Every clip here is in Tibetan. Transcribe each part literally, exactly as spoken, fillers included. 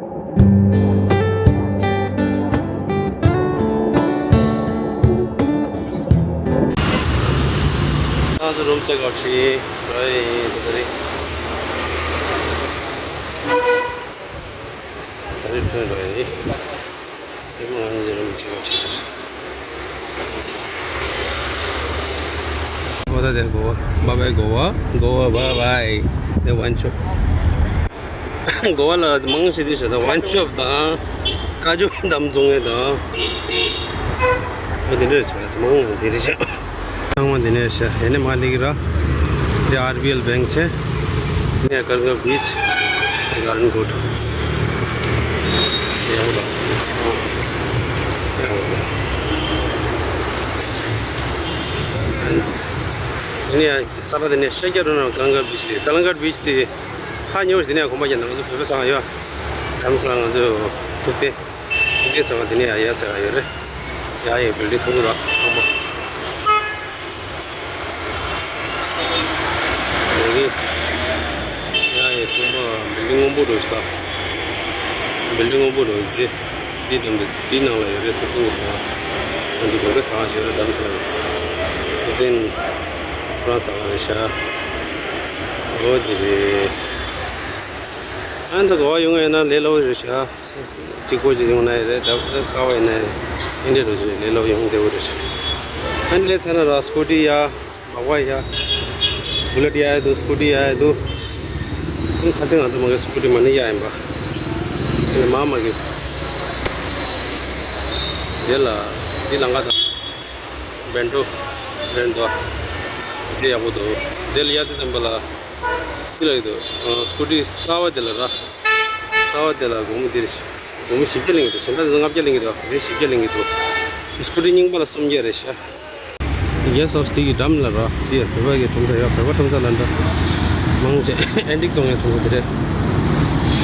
ང་ཚོ་རུམ་ཅེག་ཨའུཊ་བྱས་རེད། ད་རེས་ད་རེས་ཐོན་རེད། ཨེ་མ་ང་ཚོ་རུམ་ཅེག་ཨའུཊ་བྱས་ཟེར། འོ་ད་དེ་གོ་བ། བཱའི་བཱའི་གོ་བ། གོ་བ་བཱའི་བཱའི། དེ་ཝན་ཤོབ། གོ་བ་ལ་མང་ཆེ་དེ་ཤ་དང་ཝན་ཤོབ་དང་། ཀ་ཇུ་བདམས་བཙོང་མཁན་དང་། འོ་དེ་འདྲ་ཤ་མང་དེ་རེད་ཤག་ཚང་མ་དེ་ནས་ཤ་ཡ་ནས་མ་ལི་གི་ར། དེ་ཨར་བི་ཨེལ་བེང་ཆེ། དེ་ནས་ཀར་ག་བིཆ། དེ་གར་ཌན་གོཊ། ཡང་དང་། ཡང་དང་། དེ་ནས་ས་ར་དེ་ནས་ཤ་རྒྱ་རུ་ན་ཀ་ལང་ག་བིཆ་དེ། ཀ་ལང་ག་བིཆ་དེ། ཧ་ཉེ་བར་དེ་ནས་གོམ་པ་རྒྱག་ན་ང་ཚོ་བོད་པའི་ས་ཡོད། རྡ་རམ་ས་ལ་ང་ཚོ་ཐུག་སྟེ། ཐུག་སྟེ་ཚང་མ་དེ་ནས་ཡ་ཡ་ཚ་ག་ཡོད་རེད། ཡ་ཡའི་བིལ་ཌིང་མཐོང་གི་ར་ཚང་མ། ཡ་ཡའི་ཚང་མ་བིལ་ཌིང་སྔོན་པོ་འགྲོ་ཞིག་ད། བིལ་ཌིང་སྔོན་པོ་འགྲོ་ཡི་དེ། དེ་དང་དེ་དེའི་ནང་ལ་ཡོད་རེད། ཐུག་ཐུག་ས། ང་ཚོ་བོད་པའི་ས་ཡོད་རེད། རྡ་རམ་ས་ལ། དེ་ནས་ཁོ་རང་ས་རེད་ཤག་འོ་དེ་རེད། ཨ་ནི་ད་གོ་བ་ཡོང་ཡོད་ན་ལས་སླ་པོ་རེད་ཤག་གཅིག་པོ་ཅིག་ཡོང་ན་ཡང་རེད། ད་ད་གསར་པ་ཡིན་ན་ཡང་འདི་འདྲ་འགྲོ་ཆོག་ལས་སླ་པོ་ཡོང་བདེ་པོ་རེད་ཤག་ཨ་ནི་ལས་ཚ་ན་ར་སྐུ་ཊི་ཡ། མག་པ་ཡ། བུ་ལེ་ཊི་ཡ་ཡ་འདུག་སྐུ་ཊི་ཡ་ཡ་འདུག་ཁ་སང་ང་ཚོ་མ་གི་སྐུ་ཊི་མ་ཎི་ཡ་ཡིན་པ། དེ་ནས་མ་མ་གི། དེ་ལ། འདི་ལང་ཀ་དང་། བན་ཌོ། བན་ཌོ། དེ་ཡག་པོ་འདུག་དེ་ལ་ཡ་དེ་ཙམ་པ་ལ། དེ་ལ་ཡོད་དོ། ཨ། སྐུ་ཊི་གསར་པ་དེ་ལ་ར། གསར་པ་དེ་ལ་སྒོར་མོ་དེ་རེད་ཤག་སྒོར་མོ་བཞི་བརྒྱ་ལེན་གྱི་འདུག་གཞན་དག་དེ་ཚོ་ལྔ་བརྒྱ་ལེན་གྱི་འདུག་དེ་བཞི་བརྒྱ་ལེན་གྱི་འདུག་སྐུ་ཊི་རྙིང་པ་ལ་སུམ་བརྒྱ་རེད་ཤག་གེ་སི་ཧའུ་སི་དེ་གི་འགྲམ་ལ་ར། དེ་བོད་པ་གི་ཁྲོམ་ས་ཡོད། བོད་པ་ཁྲོམ་ས་ལ་འདྲ། མང་ཆེ་ཨན་ཊིག་བཙོང་ཡག་ཁྲོམ་ས་དེ་རེད།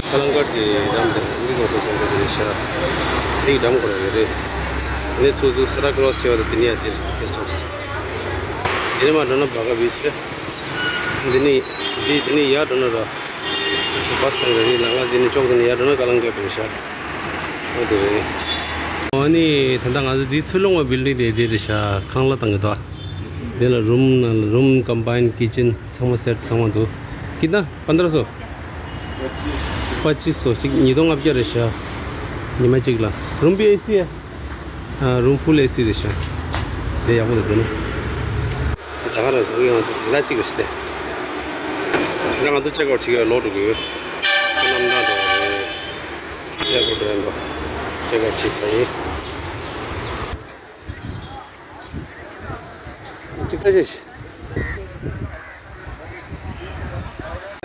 ཁ་ལང་ཀ་ཊི་གི་འགྲམ་དེ་ཨན་ཊིག་བཙོང་ས་ཁྲོམ་ས་དེ་རེད་ཤག་དེ་གི་འགྲམ་ཁོ་ར་ཡོད་རེད། དེ་ནས་ཚུར་ཚུར་ས་ར་ཀོ་རོ་སི་བྱས་པ་དང་དེ་ནས་ཡར་དེར་གེ་སི་ཧའུ་སི། དེ་ནས་མར་འགྲོ་ན་བྷ་ག་བིཆ་རེད། འདི་ནས། འདི་འདི་ནས་ཡར་འགྲོ་ན་ར། བྷ་སི་སྟེ་འདི་ནས་ལམ་ཁ་འདི་ནས་ཅོག་འདི་ནས་ཡར་འགྲོ་ན་ཀ་ལང་ཀ་ཊི་རེད་ཤག་འོ་དེ་རེད། འོ་ནི་ད་ལྟ་ང་ཚོ་འདི་ཚུར་ལོང་བའི་བིལ་ཌིང་དེ་འདི་རེད་ཤག་ཁང་གླ་བཏང་གི་འདུག་འདི་ལ་རུམ་ནང་ལ་རུམ་ཀམ་བྷའིན་ཀི་ཅན་ཚང་མ་སེ་ཊི་ཚང་མ་འདུག་ཀི་ཏ་པནྡྲ་སོ། པ་ཅི་སོ་གཅིག་ཉིས་སྟོང་ལྔ་བརྒྱ་རེད་ཤག་ཉི་མ་གཅིག་ལ། རུམ་བྷི་ཨེ་སི་ཨ། ཨ། རུམ་ཕུལ་ཨེ་སི་རེད་ཤག་དེ་ཡག་པོ་འདུག་དེ་ནི། ད་ག་རང་ཚོ་ཡང་ཟླ་གཅིག་རེད་ཤག་དེ། ད་ང་ཚོ་ཅེག་ཨའུཊ་བྱེད་ཀྱི་ལོག་འགྲོ་གི་ཡོད། ཁོ་རྣམས་ན་འགྲོ་བ་རེད། ཨེར་པོར་ཊི་འགྲོ་ཡིན་པ། ཅེག་ཨའུཊ་བྱས་ཚར་ཡིན། གཅིག་ཁ་ཤས་ཤིག་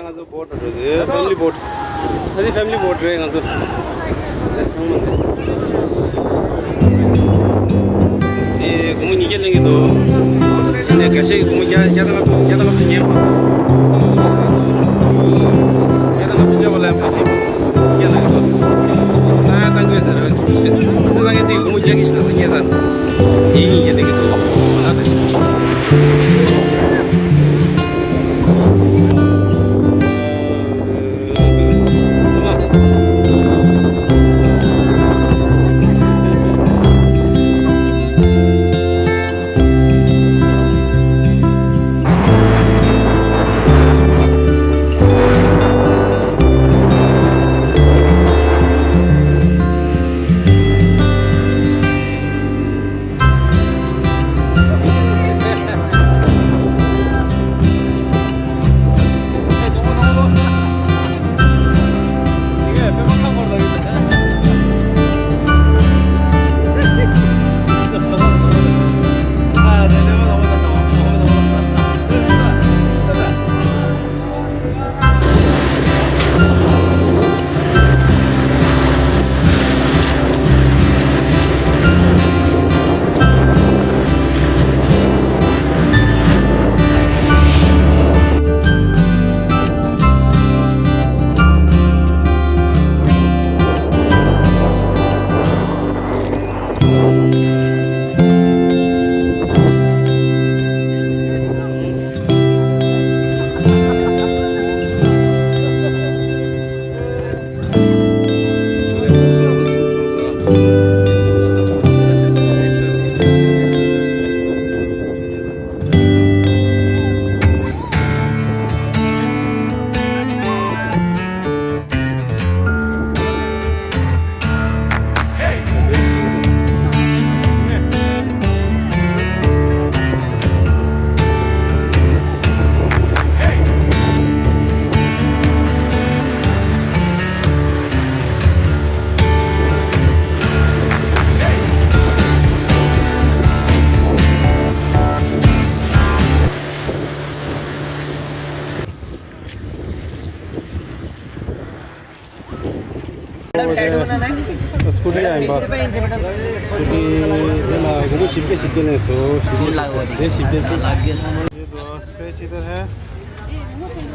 ང་ཚོ་བྷོ་ཊི་འགྲོ་གི་ཡོད། ཕེ་མི་ལི་བྷོ་ཊི། ད་ནི་ཕེ་མི་ལི་བྷོ་ཊི་རེད་ང་ཚོ། ཚང་མ་འདི། དེ་སྒོར་མོ་ཉིས་བརྒྱ་ལེན་གྱི་འདུག་དེ་ནས་འགའ་ཤས་ཀྱིས་སྒོར་མོ་བརྒྱ་བརྒྱ་དང་ལྔ་བཅུ་བརྒྱ་དང་ལྔ་བཅུ་ཉན་པ། བརྒྱ་དང་ལྔ་བཅུ་བརྒྱ་བ་ལ་ཕ་གི་བརྒྱ་ལེན་གྱི་འདུག་ད་ཡང་བཏང་དགོས་ཟེར་བས། ང་ཚོ་ལ་ངས་དེ་སྒོར་མོ་བརྒྱ་གི་ཞིག་ལ་སེང་གེ་ཟེར། ཡིན་ཡིན་གྱི་འདི་གི་ཚོ་ང་རེད། स्कूटी आइम बा। स्कूटी देना, वो शिफ्ट के शिफ्ट लेने सो, शिफ्ट के शिफ्ट के। ये दो स्क्रैच इधर है,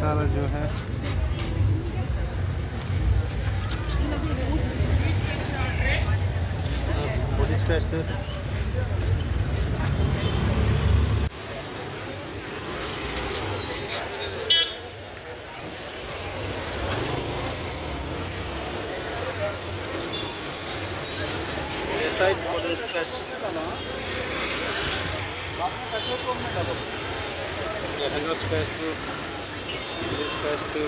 सारा जो है। बॉडी स्क्रैच तो। ये साइड बॉर्डर स्क्रैच। ये हैंडल स्क्रैच तो, ये स्क्रैच तो,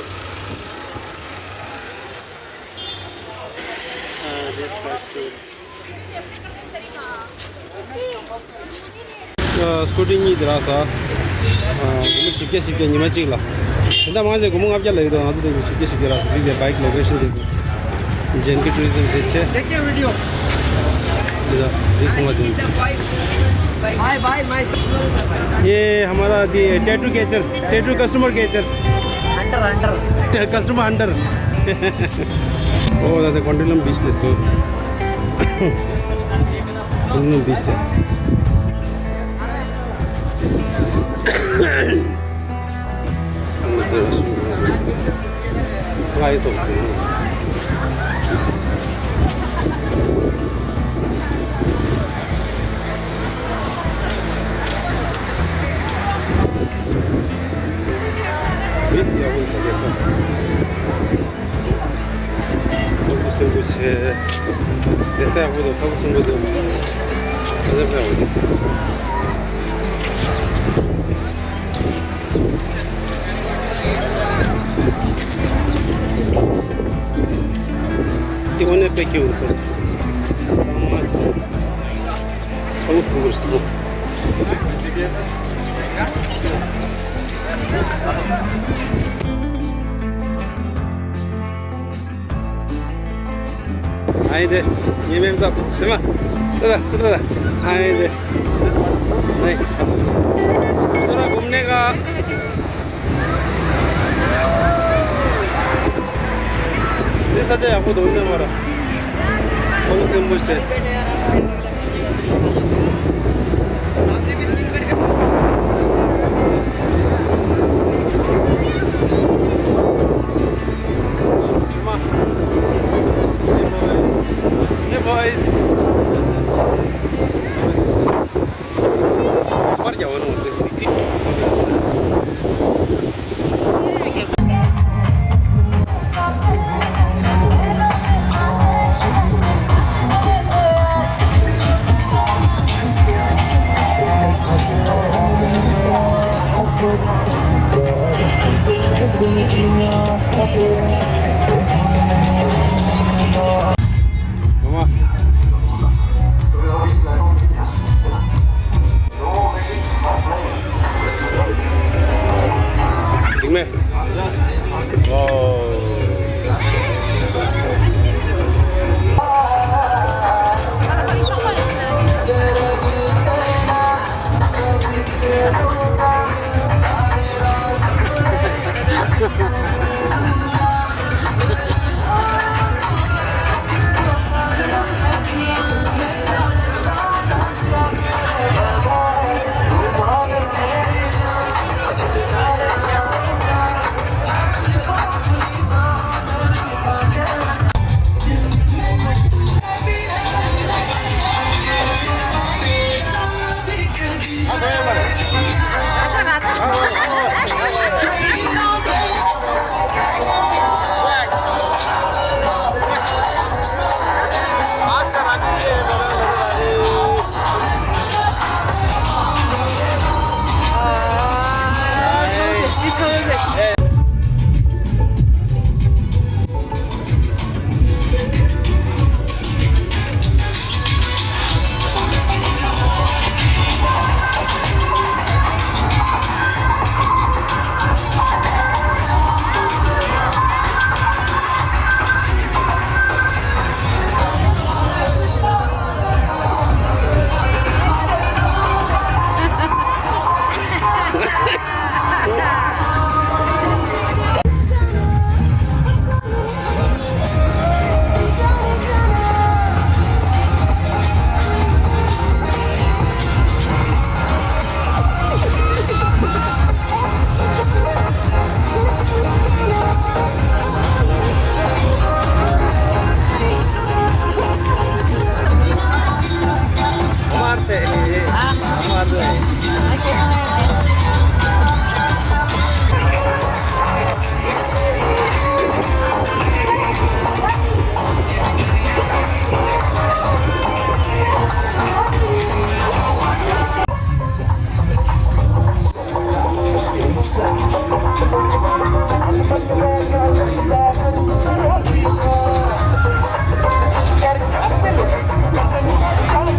हाँ, ये स्क्रैच तो। ཨ། སྐུ་དྲིན་གཉིས་དེ་རག་ས། ཨ། སྒོར་མོ་བཞི་བརྒྱ་བཞི་བརྒྱ་ཉི་མ་གཅིག་ལ། དེ་འདྲ་མང་ཆེ་སྒོར་མོ་ལྔ་བརྒྱ་ལ་ཡོད་དོ། ང་ཚོ་དེ་བཞི་བརྒྱ་བཞི་བརྒྱ་རག་ས། This is the bike location དེ། J and K tourism དེ་ཆེ། देखिए वीडियो। ये हमारा ये tattoo catcher, tattoo customer catcher. Hunter, hunter. Customer hunter. ओ दादा, कॉन्ट्रीलम बीच दे सो। Only this day. Try something. This year, we can get some. ལྷ་བུ་སེམས་པོ་ཆེ། བདེ་ས་ཡག་པོ་འདུག་ལྷ་བུ་སེམས་པོ་འདུག་ལྷ་བུ་སེམས་པོ་འདུག་དེ་འོ་ནས་པེ་ཁྱེར་འོང་ས། ལྷ་བུ་སེམས་པོ་རེད་སོང་། ཨ་ཡེ་དེ། ཉེ་མེམ་ཙབ། དེ་མ། ཙི་ད་ཙི་ད། ཨ་ཡེ་དེ། ཨ་ཡེ། ཁོ་ར་སྒོམ་ནས་ག་འདི་ས་ཆ་ཡག་པོ་འདུག་ནས་མ་ར། ཁོ་ལོ་སེམས་པོ་ཆེ། Hey, boys.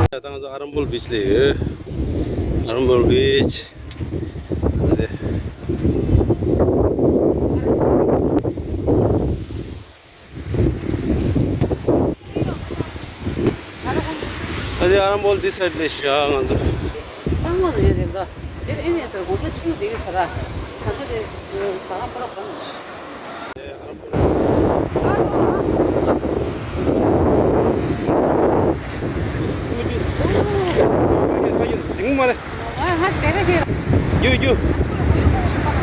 ད་ང་ཚོ་ཨ་རམ་བོལ་བིཆ་ལ་ཡོད། ཨ་རམ་བོལ་བིཆ། ཨ་དེ་ཨ་རམ་བོལ་འདི་སའིཌ་ལ་བཞག་ང་ཚོ། གཙང་མ་རེད་རེད་འགའ། དེ་ཨེ་ནས་ཟེར་དགོང་དག་ཕྱིའུ་དེ་གི་ཟ་ར། ད་ལྟ་དེ་ཟ་ར་པོ་ར་པོ་ར། རིང་མ་རེད། ང་ང་དེ་རེད་དེ། རྒྱུ་རྒྱུ།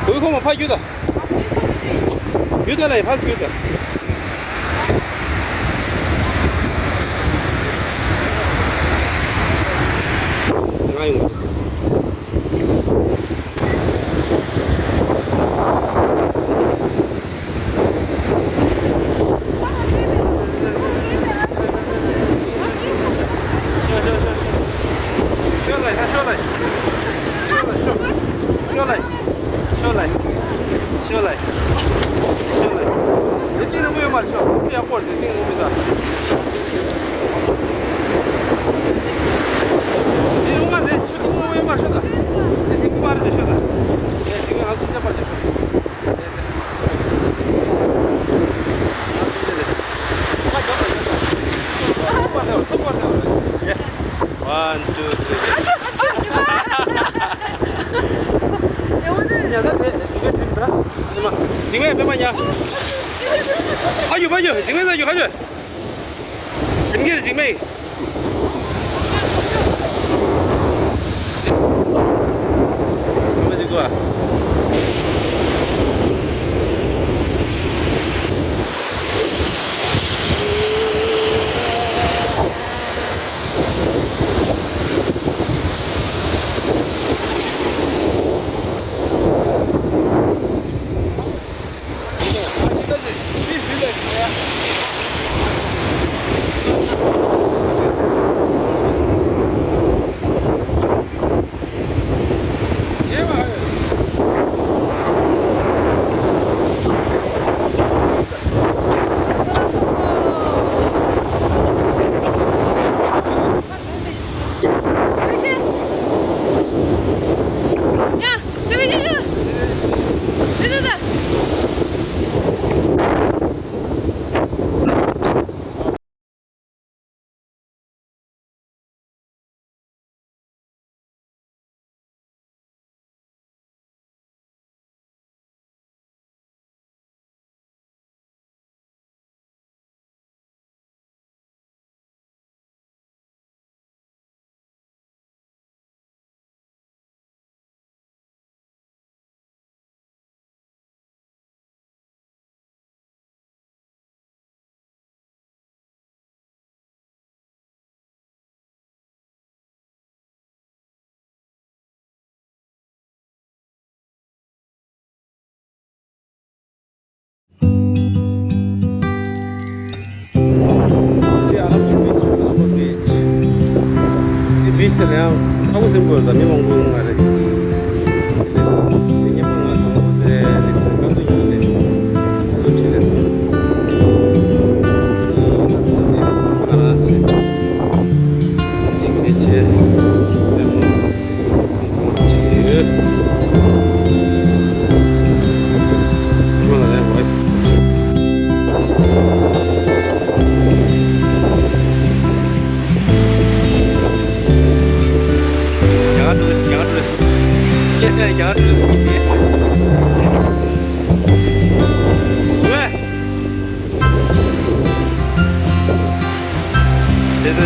དུས་ཁོ་མ་ཕ་རྒྱུ་ད། རྒྱུ་ད་ལ་ཡི་ཕ་རྒྱུ་ད། ང་ཡོང་། One, two, three. འཇིགས་མེད་མེད་པ་ཉ། ཨ་ཡོ་པ་ཡོ། འཇིགས་མེད་ད་ཡོ་ཁ་ཡོ། སེམས་ཁྱེར་འཇིགས་མེད། དེ་ལྟར་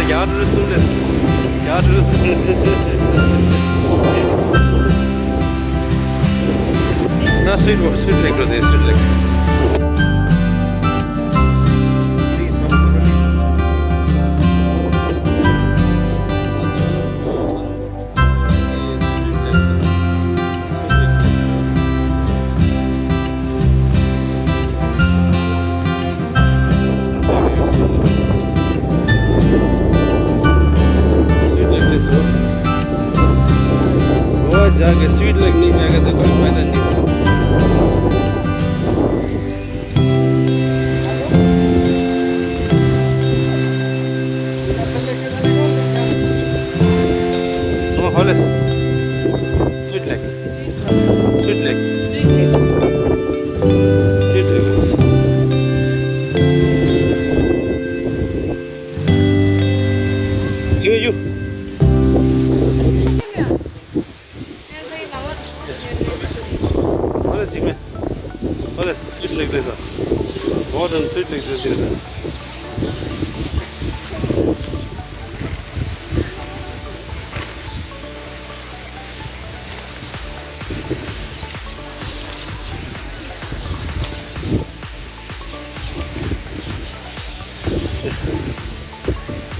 རྒྱ་གར་གསུམ་རེད། རྒྱ་གར་གསུམ། ད་སུད་སུད་ལེགས་འགྲོ་དེ་སུད་ལེགས། Sweet like this, so. Oh, jaga sweet like me, jaga the good weather. Sweet Lake. Sweet Lake. Sweet Lake. Sweet Lake. ཨོ་ལེ་ཅིག་མེ། ཨོ་ལེ་Sweet Lake་ལེ་ས། Modern Sweet Lake་ལེ་ས།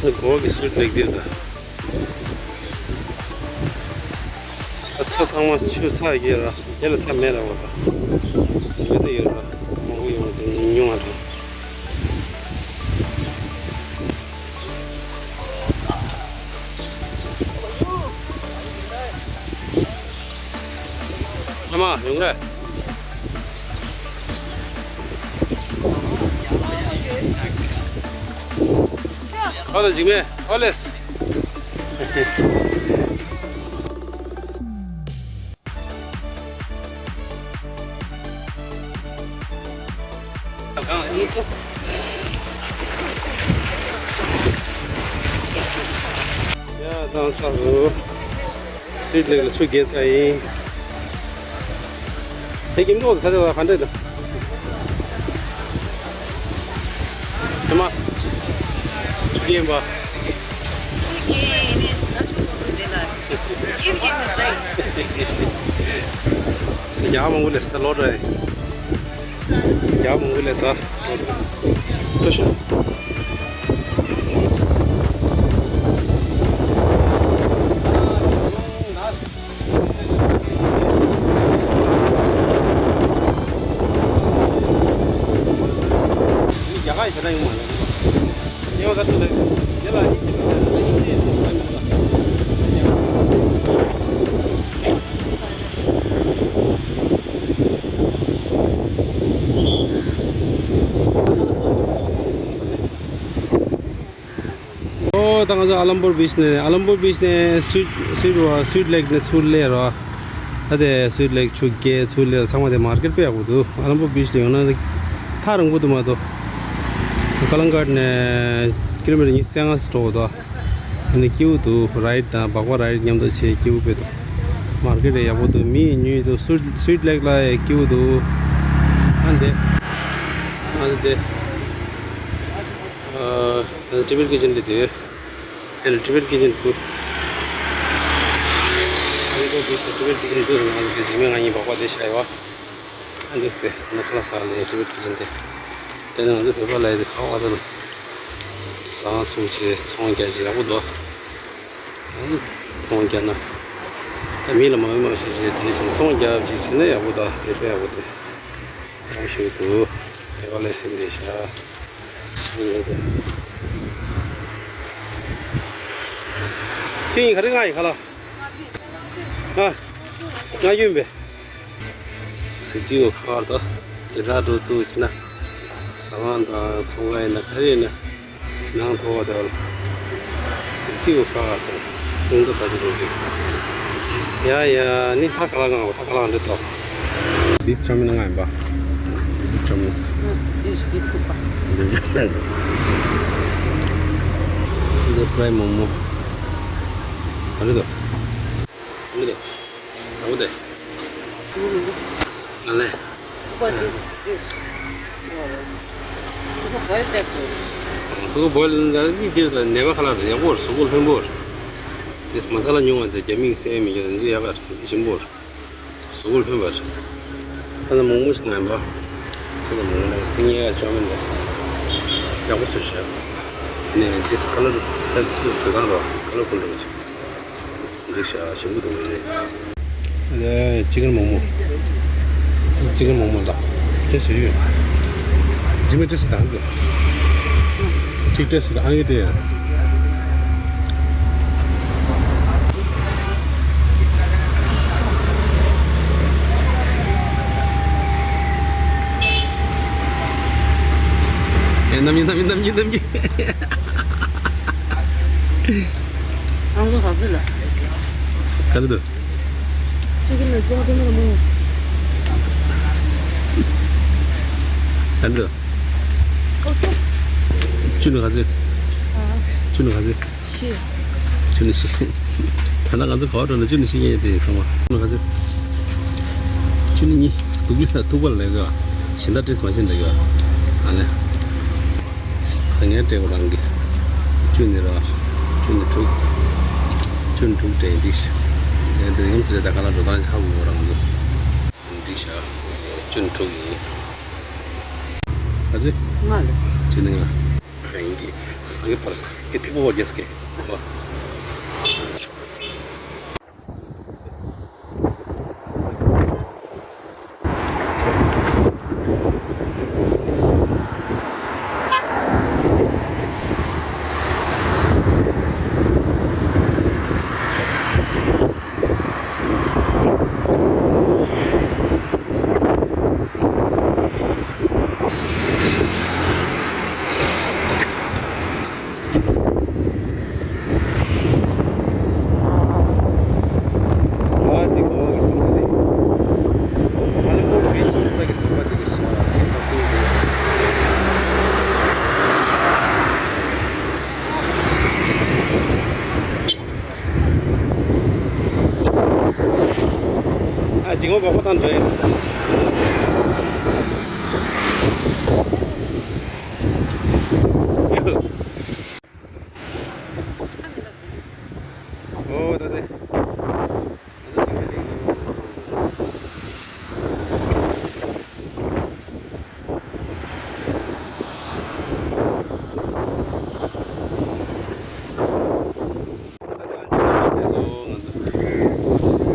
ད་གོ་གི་Sweet Lake་འདིར་ད། ད་ཚ་ཚང་མ་ཆུ་ཚ་ཡོད་ར། དེ་ལ་ཚ་མེད་ར་བ་ད། དེ་ད་ཡོད་ར། མང་པོ་ཡོང་དེ་ཉུང་བ་དང་། ཨ་མ་ཡོང་ག། ཨོ་ལེ་འཇིགས་མེད་ཨོ་ལེས། ཡ་དང་ཚ་རུ། Sweet Lake་ལ་ཆུ་རྒྱས་ཚར་ཡིན། དེ་གི་མདོག་ཚ་ཚ་བ་ག་འདྲ་འདུག་ཨ་མ། ཆུ་རྒྱས་པ། ཆུ་རྒྱས་ནས་ཚ་ཆུ་མང་པོ་དེ་ལ་ཡིབ་ཡིབ་ནས་ཟ་ཡིན། རྒྱ་མང་པོ་ལས་ད་ལོ་འདྲ་ཡིན། རྒྱ་མང་པོ་ལས་ཟ། ལྟོས་ཤོག་ཨོ་ད་ང་ཚོ་ཨ་ལམ་པུར་བིཆ་ནས། ཨ་ལམ་པུར་བིཆ་ནས་སུད་སུད་བ་སུད་ལེག་ནས་ཚུར་སླེབས་རོ། ད་དེ་སུད་ལེག་ཆུ་རྐྱལ་ཚུར་སླེབས། ཚང་མ་དེ་མར་ཀེཊ་དཔེ་ཡག་པོ་འདུག་ཨ་ལམ་པུར་བིཆ་ལ་ཡོང་ན་ཐག་རིང་པོ་འདུག་མ་གཏོགས། ཀ་ལང་ཀཊ་ནས་ཀི་ལོ་མི་ཊར་ཉི་ཤུ་རྩ་ལྔ་ཙམ་འགྲོ་འདུག་ཨ་ནི་སྐྱིད་པོ་འདུག་རའིཌ་དང་སྦག་སྦག་རའིཌ་མཉམ་དུ་བྱས་སྐྱིད་པོ་དཔེ་འདུག་མར་ཀེཊ་ཡག་པོ་འདུག་མི་ཉུང་འདུག་སུད་སུད་ལེག་ལ་ཡང་སྐྱིད་པོ་འདུག་ཨ་འདི་ཨ་འདི། ཨ། ཊི་བེཊ་ཀི་ཅན་འདི་དེ། དེ་ནི་ཊི་བེཊ་ཀི་ཅན་ཕུད། ཨ་ནི་ཁོ་ཕུད་དེ་ཊི་བེཊ་ཀི་ཅན་ཕུད། ང་ཚོ་དེ་རྗེས་མའི་ང་གཉིས་སྦག་སྦག་དེ་བྱས་ཡོད། ཨ་འདུག་སྟེ་ནི་ཁ་ལག་ཟ་ལེ་ཊི་བེཊ་ཀི་ཅན་དེ། དེ་ནི་ང་ཚོ་བོད་པ་ལ་ཡི་དེ་ཁ་བ་ཚ་ལ། ཟ་ཚོང་བྱས་ཚོང་རྒྱག་བྱས་ཡག་པོ་འདུག་ཨ་ནི་ཚོང་རྒྱག་ན། ད་མི་ལ་མ་མི་མ་ཤེས་ཤེས་དེ་བཞིན་ཚོང་རྒྱག་བྱས་བྱས་ན་ཡག་པོ་འདུག་དེ་ཕན་ཡག་པོ་དེ། ཡག་ཤོས་འདུག་དེ་བ་ལས་སེམས་བདེ་ཤག་ཁྱེད་གཉིས་ག་རེ་ང་ཡི་ཁ་ལ། ཨ། ང་ཡོད་པས། གཟི་བརྗིད་ཁ་ཁར་དུ། དེ་དག་འགྲོ་ཚུལ་ཕྱིན་ན། ཟ་ཁང་དང་ཚོང་ཁང་ཡིན་ན་ག་རེ་ཡིན་ན། ནང་ཐོག་དེ་བ་ལ། གཟི་བརྗིད་ཁ་ཁར་དུ། ཀུན་ཏུ་ད་ཅི་འགྲོ་ཚུལ། ཡ་ཡ་ནི་ཐ་ཁ་ལ་ང་བ་ཐ་ཁ་ལ་འདི་ཐོག་འདི་བཅོམ་མིན་ང་ཡིན་པ། འདི་བཅོམ་མིན། འདི་ཧྥི་རའི་མོག་མོག་ག་རེ་འདུག་ག་རེ་འདུག་ཨོ་དེ། ཨ་ལེ། What is this? ཁོ་བོད་ལ་འདི་འདིར་ནད་པ་ཁ་ལག་རེད། ཡག་པོ་རེད། གཟུགས་པོ་ལྷོད་པོ་རེད། འདི་མ་ས་ལ་ཉུང་བ་འདི་རྒྱ་མིས་སེམས་མི་རྒྱ་འདི་ཡག་ག་རེད། འདི་ཞིམ་པོ་རེད། གཟུགས་པོ་ལྷོད་པ་རེད། ད་ནི་མོག་མོག་ཞིག་ང་ཡིན་པ། ད་ནི་མོག་མོག་ལ་སྙིང་ག་ཅོག་མིན་རེད། ཡག་པོ་བཟོས་ཤག་ནས་འདི་ཁ་ལར་ད་འདི་བཟོ་སྟངས་རོ་ཁ་ལར་ཕུལ་རེད། འགྲིག་ཤག་ཞིམ་པོ་འདུག་རེད། ཨ་ཅི་ཀན་མོག་མོག་ཅི་ཀན་མོག་མོག་དང་། ཏེ་སི་ཡོད། ཇི་མེ་ཏེ་སི་དང་འདུག་ཅིག་ཏེ་སི་དང་ཨ་ཡེ་ཏེ། ཨེ་ནམ་གྱི་ནམ་གྱི་ནམ་གྱི་ནམ་གྱི། ཨང་ཀི་ག་ཚོད་ལ། ག་རེ་འདུག་ཅི་གི་ནས་བཙོང་དེ་མ་རེད་མོ། ག་རེ་འདུག་ཨོ་ཀེ། ཅུ་ནི་ག་ཚོད། ཨ། ཅུ་ནི་ག་ཚོད། བཞི། ཅུ་ནི་བཞི། ད་ལྟ་ང་ཚོ་ག་པར་འགྲོ་ན་ཅུ་ནི་བཞི་ཡིན་དེ་ཚང་མ། ཅུ་ནི་ག་ཚོད། ཅུ་ནི་གཉིས། སྡུག་ལ་ཐུག་པ་ལས་ཀ་གཞན་དག་སྤྲད་མ་ཤེས་འདྲ་གི་ཨ་ནི། ད་ངས་སྤྲད་པ་རང་གི་ཅུ་ནི་ར། ཅུ་ནི་དྲུག་ཅུ་ནི་དྲུག་སྤྲད་ཡིན་འགྲིག་ངས་འདི་ཡིན་ཚེ་ད་ག་ལ་འགྲོ་སྟངས་ཧ་གོ་རང་ཚོ། འགྲིག་ཤག་ཅུ་ནི་དྲུག་ཡིན། ཨ་ཙི། ལྔ་རེད། ཅུ་ནི་ལྔ། རང་གི་རང་གི་པར་སི་ཨེ་ཐིག་པོ་བ་རྒྱས་ཀྱི། ཨ་ཅིག་འོ་བ་ཁོ་དང་འདྲ་ཡིན། ཨོ་ད་དེ། ད་ཅིག་མ་ལེགས་འདུག་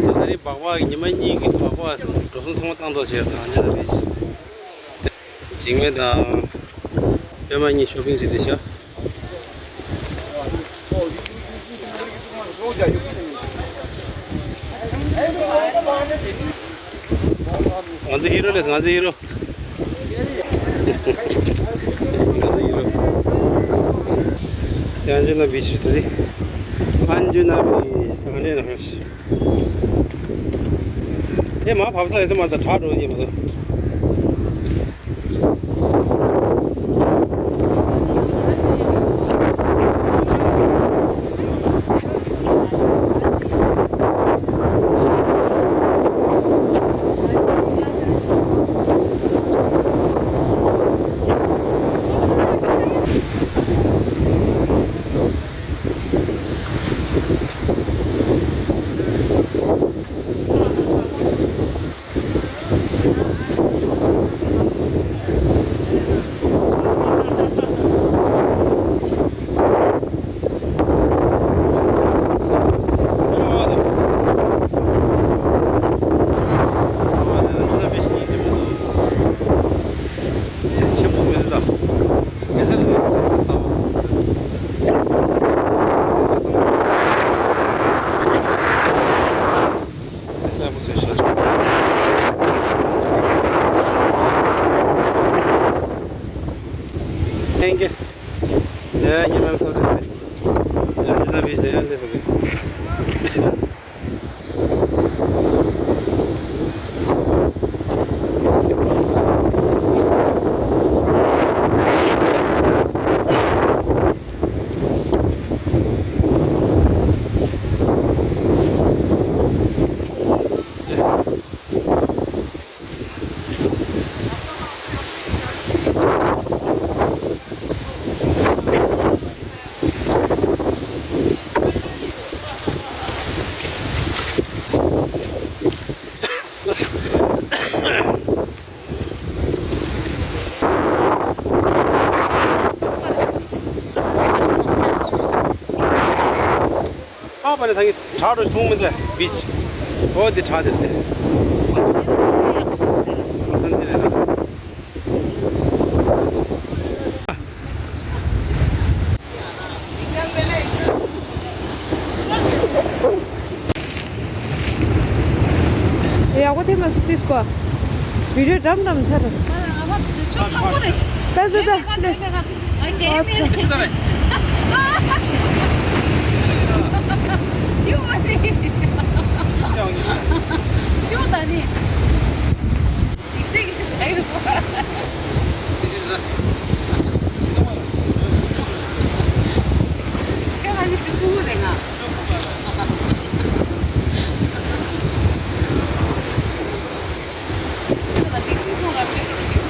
ད་རེས་སྦག་སྦག་ཉི་མ་གཉིས་ཀྱི་སྦག་སྦག་འགྲོ་སོང་ཚང་མ་བཏང་ཐོག་བྱས་ཨ་ཉི་ན་རེས་འཇིགས་མེད་དང་པད་མ་གཉིས་ཤོ་པིང་བྱས་ཏེ་ཤག་ང་ཚོ་ཧི་རོ་ལས་ང་ཚོ་ཧི་རོ། ཡང་ཇུ་ན་བི་ཆི་ད་རེད། ཨན་ཇུ་ན་བི་ཆི་ད་ག་ནས་ན་ཧ་ཤི། དེ་མ་བབས་ས་ཡོད་ས་མ་ད་དྲག་འགྲོ་ཡི་མ་གཏོགས། Thank you. Yeah, you know, so this thing. Yeah, you know, we should have a little bit. ཨ་པ་ནི་ད་གི་དྲག་རུ་མཐོང་མི་འདུག་བིཆ། ཨོ་འདི་དྲག་འདི་རེད། ས་འདི་རེད་ན། ཡག་པོ་ཐེབས་མ་སྲིད་དེ་སྐོར། བི་ཌིའོ་འགྲམ་འགྲམ་ཚར་རེད། ད་ད་ད་ད། ཨ་ཀེ་མེ་ར། ཨ་ཙི། ཡོད་རེད། ཁྱོད་ད་ནི། ཡིག་ཚད་ཀྱི་ཟ་ཡོད་པ། ཁྱོད་ད་ནི་ཁུ་ཁུ་རེད་ང་། ཁྱོད་ད་ཏིག་སི་ཐོང་ར་ཁྱོད་ར་ཞིག་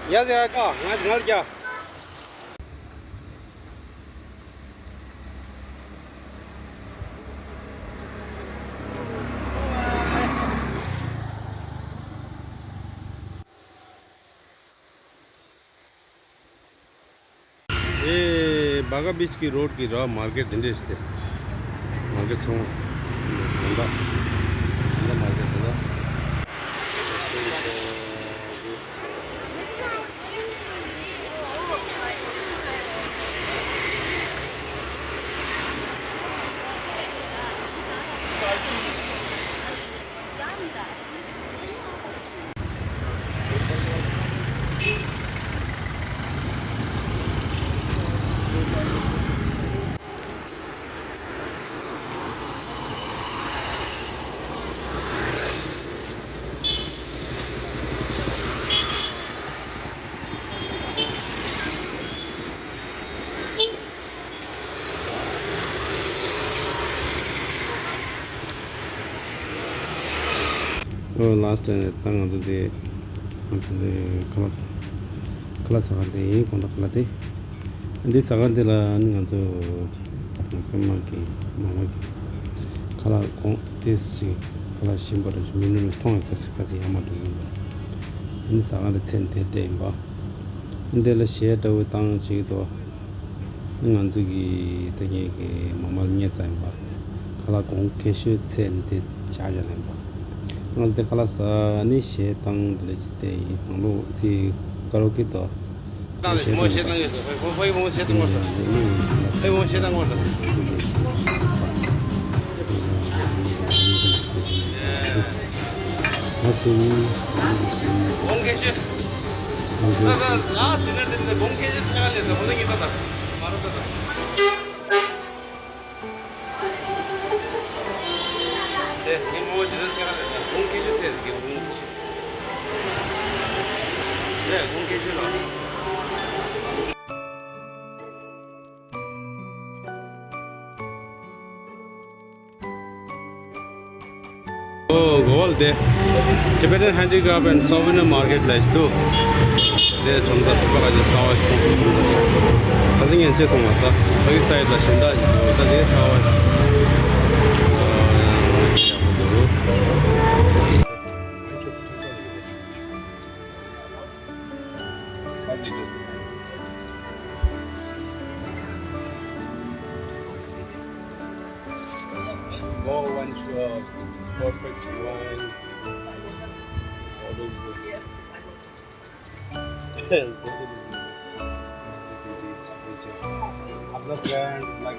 ཡ་ཟེར་ཡ་ཀ་ང་ང་ལ་རྒྱ། ཨེ་བ་ག་བིཆ་གི་རོཌ་གི་ར་མར་ཀེཊ་དེ་འདྲས་ཏེ། མར་ཀེཊ་ཚང་མ། ད་ད་མར་ཀེཊ་དེ་ད། ཨོ་ལཱསི་ཊི་ད་ང་ཚོ་དེ་ང་ཚོ་དེ་ཁ་ལག་ཁ་ལག་ཟ་ཁང་དེ་ཡིན། དགོང་དག་ཁ་ལག་དེ་འདི་ཟ་ཁང་དེ་ལ་ནི་ང་ཚོ་པད་མ་གི་མ་མ་གི་ཁ་ལག་གོང་ཏེས་ཞིག་ཁ་ལག་ཞིམ་པ་རེ་ཞིག་མི་ནུ་རུ་མཐོང་ཡོད་ཟེར་ཁ་ཟིག་ཡང་མ་འགྲོ་བཞིན་པ། ཨ་ནི་ཟ་ཁང་དེ་མཚན་དེ་དེ་ཡིན་པ། ཨ་ནི་དེ་ལ་གཞས་འདྲ་བོ་བཏང་བྱེད་ཀྱི་འདུག་ང་ཚོ་གི་ད་ངེད་ཀྱི་མ་མ་ལ་ཉེ་ཙམ་ཡིན་པ། ཁ་ལག་གོང་ཁེ་ཤོས་ཚད་ནི་དེ་བྱ་བྱ་ལེན་པ། ང་ཚོ་དེ་ཁ་ལག་ཟ་ནི་གཞས་བཏང་དེ་ལ་ཅི་བལྟས་ཡིན། ནང་ལོགས་དེ་ཀ་ར་ཨོ་ཀེ་དང་། ད་ལས་མོ་གཞས་བཏང་ཡོད་ཟེར། ཕ་ཕ་ཡི་མོ་གཞས་བཏང་བར་ཟེར། ཕ་ཡི་མོ་གཞས་བཏང་བར་ཟེར། ཨ་སུ། གོང་ཁེ་ཤོས། ད་ད་ང་ཟེར་ན་དེ་ཚོ་གོང་ཁེ་ཤོས་ཚད་ག་ལས་ཟེར། ཁོ་ཚོ་གཉིས་ཀ་ད་མ་རབས་ད་ད། དེ་ངའི་མོ་དེ་ཚོ་ཚད་ག་ལས་ཟེར། གོང་ཁེ་ཤོས་ཚད་ཟེར་གི། གོང་ཁེ་ཤོས། དེ་གོང་ཁེ་ཤོས་ལ། ཨོ་གོ་བ་ལ་དེ། Tibetan Handicraft and Souvenir Market ལ་ཞིག་འདུག་དེ་ཁྲོམ་ས་ཐུག་པ་ག་ཅིག་གསང་བ་ཞིག་མཐོང་ཐུབ་འདུག་ཁ་སང་ངས་ཅི་མཐོང་མ་ས་ཕ་གི་སའི་ལ་གཞན་དག་ཞིག་འདུག་ད་དེ་གསང་བ་ཞིག་ཡག་པོ་འདུག Go one shop, perfect one. All those good. अपना brand like.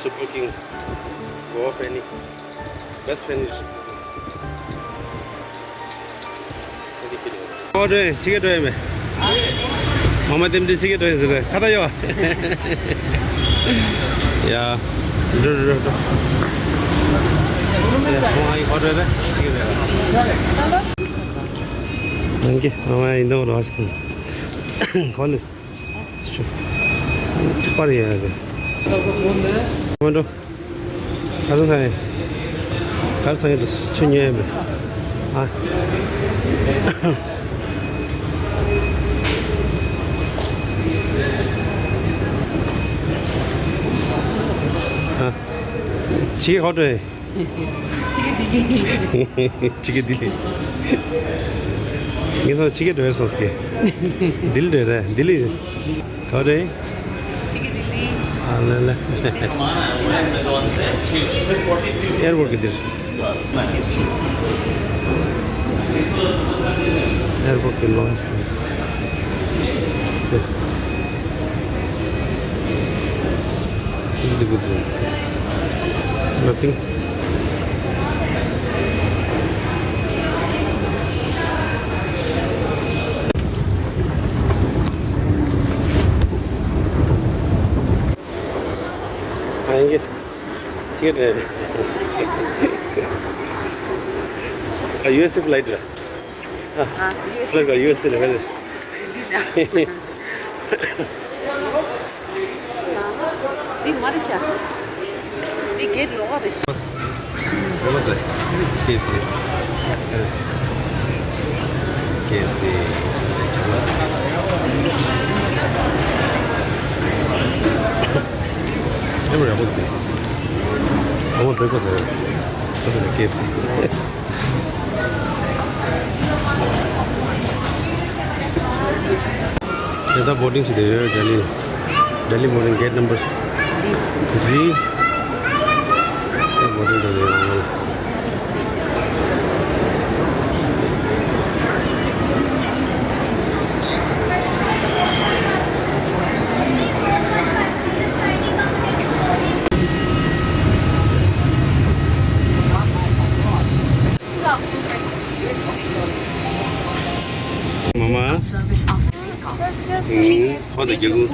Super King, Goa Fanny, Best Fanny. ཁོ་འགྲོ་ཡིན། ཅི་གེ་འགྲོ་ཡིན་མེད། མ་མ་རྟེན་འབྲེལ་ཅི་གེ་འགྲོ་ཡིན་ཟེར་རེད། ཁ་ད་ཡོ། ཡ། འགྲོ་འགྲོ་འགྲོ་འགྲོ། ཡ། ཁོ་ཨ་ཡི་ཁོ་འགྲོ་རེད། ཅི་གེ་རེད། ཨང་ཀི་ཨ་མ་ཡིན་དང་རོ་ཨ་ཤི་དང་། ཁོ་ནི། ཤུ། པར་ཡ་ཡ་གི། མ་འགྲོ། ག་རེ་ཟེར་ཡིན། ག་རེ་ཟེར་ཡིན། ཆུ་ཉོས་ཡིན་པས། ཨ། ཨ། ཕྱི་རྒྱལ་ཧོ་ཏོ་ཡིན། ཕྱི་རྒྱལ་ལྡི་ལི། ཕྱི་རྒྱལ་ལྡི་ལི། ངས་སོང་ཕྱི་རྒྱལ་འགྲོ་ཡར་སོང་ཟེར་གི། ལྡི་ལི་འགྲོ་རེད། ལྡི་ལི། ག་རེ། ཨ་ལེ་ལེ། ཨེར་པོར་གི་འདིར། ཨེར་པོར་གི་ལོན་ཇི་འདིར། This is a good one. Nothing. ཨ་ཡིན་གྱི། ཅི་རེད། ཨ། ཡུ་ཨེས་ཨེ་ཕ་ལའི་ཊི་རེད། ཨ། ཨ། ཡུ་ཨེས་ཨེ། ལགས། ཡུ་ཨེས་ཨེ་ལ་ཕེབས། འདི་མ་རེད་ཤག་འདི་གེ་ཊི་ལོགས་ཀ་རེད་ཤག What was it? K F C. K F C. Never I want it. I want breakfast. What's it? K F C. དེ་ལྟར་བོར་ཌིང་བྱས་ཏེ་ཡོད། ལྡི་ལི། ལྡི་ལི་བོར་ཌིང་གེ་ཊི་ནམ་བར་ཐི་རི། བོར་ཌིང་བྱས་ཏེ་ཡོད། མ་མ། ཧོ་དེ་རྒྱ་གུ།